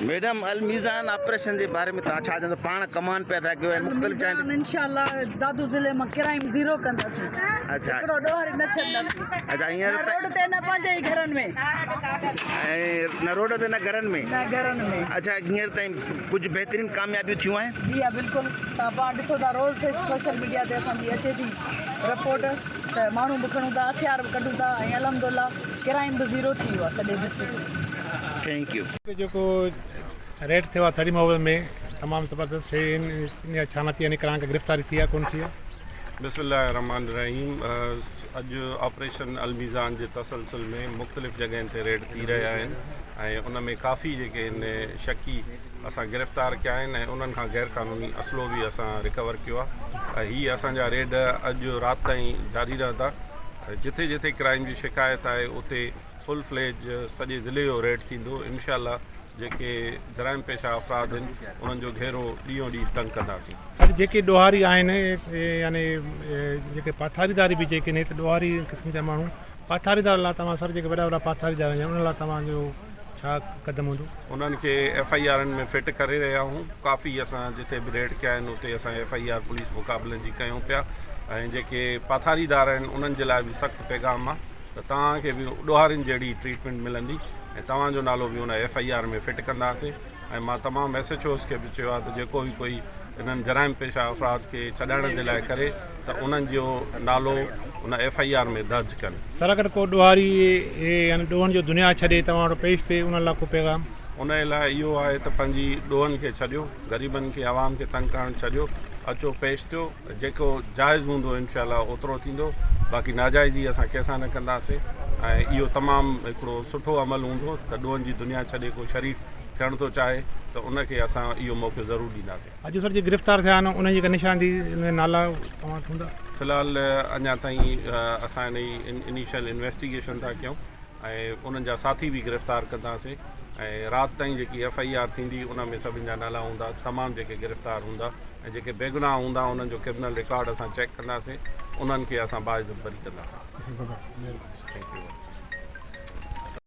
Madam الميزان operation جي باري ۾ توهان ڇا چوندو پاڻ ڪمان پيا ٿا ڪيو ۽ مختلف جاين الميزان انشاء الله دادو ضلعي مان ڪرائيم زيرو ڪنداسين اڇا هڪڙو ڏوهاري نه ڇڏنداسين اڇا هينئر نه روڊ تي نه پنهنجي ئي گهرن ۾ ۽ نه روڊ تي نه گهرن ۾ نه گهرن ۾ اڇا هينئر تائين ڪجهه بهترين ڪاميابيون ٿيون آهن جي ها بلڪل توهان پاڻ ڏسو ٿا روز سوشل ميڊيا تي اسان جي اچي ٿي رپورٽ ته ماڻهو به کڻون ٿا هٿيار به ڪڍون ٿا ۽ الحمد الله ڪرائيم به زيرو ٿي ويو آهي سڄي ڊسٽرڪٽ ۾. Thank you. جيڪو ريٽ ٿيو آهي ٿري محبت ۾ تمام زبردست هي ان جا ڇا نتيجا نڪرا آهن گرفتاري ٿي آهي ڪون ٿي آهي. بسم الله الرحمٰن الرحيم اڄ آپريشن الميزان جي تسلسل ۾ مختلف جڳهين تي ريڊ ٿي رهيا آهن ۽ ان ۾ ڪافي جيڪي آهن شڪي اسان گرفتار ڪيا آهن ۽ انهن کان غير قانوني اسلحو به اسان رڪور ڪيو آهي ۽ هي اسان جا ريڊ اڄ رات تائين جاري رهندا جٿي جٿي ڪرائيم جي شڪايت آهي اتي فل فليج سڄي ضلعي جو ريڊ ٿيندو انشاء الله جيڪي جرائم پيشه افراد آهن انهن جو گهيرو ڏينهون ڏينهن تنگ ڪنداسين. سر جيڪي ڏوهاري آهن يعني جيڪي پاٿاريداري به جيڪي آهن ڏوهاري قسم جا ماڻهو پاٿاريدار لاء توهان سر جيڪي وڏا وڏا پاٿاريدار آهن انهن لاء توهان جو ڇا قدم هوندو؟ انهن کي ايف I آرن ۾ فٽ ڪري رهيا آهيون ڪافي اسان جتي به ريڊ ڪيا آهن اتي اسان ايف I R police مقابلن جي ڪيون پيا ۽ جيڪي پاٿاريدار آهن انهن جي لاء به سخت پيغام آهي ته توهان کي به ڏوهارين جهڙي ٽريٽمينٽ ملندي ۽ توهان جو نالو به ان ايف I R ۾ fit ڪنداسين ۽ مان تمام ايس ايڇ اوز کي به چيو آهي ته جيڪو به ڪوئي انهن جرائم پيشه افراد کي ڇڏائڻ جي لاء ڪري ته انهن جو نالو ان ايف I R ۾ درج ڪن. سر اگر ڪو ڏوهاري يعني ڏوهن جو دنيا ڇڏي توهان وٽ پيش ٿئي ان لاء ڪو پيغام؟ ان لاء اهو آهي ته پنهنجي ڏوهن کي ڇڏيو غريبن کي عوام کي تنگ ڪرڻ ڇڏيو اچو پيش ٿيو جيڪو جائز هوندو انشاء الله اوترو ٿيندو باقي ناجائزي اسان ڪنهن سان نه ڪنداسين ۽ اهو تمام هڪڙو سٺو عمل هوندو ته ڏوهن جي دنيا ڇڏي ڪو شريف ٿيڻ ٿو چاهي ته ان کي اسان اهو موقعو ضرور ڏينداسين. اڄ سر جي گرفتار ٿيا آهن انهن جي ڪا نشاندهي ان ۾ نالا توهان وٽ هوندا؟ في الحال اڃا تائين اسان ان جي انيشل انويسٽيگيشن ٿا ڪيون ۽ انهن جا ساٿي به گرفتار ڪنداسين ۽ رات تائين جيڪي ايف I R ٿيندي ان ۾ سڀن جا نالا هوندا تمام جيڪي گرفتار هوندا ۽ جيڪي بيگناهه هوندا انهن جو ڪرمنل رڪارڊ اسان چيڪ ڪنداسين انهن کي اسان باعزت بري ڪنداسين. Thank you.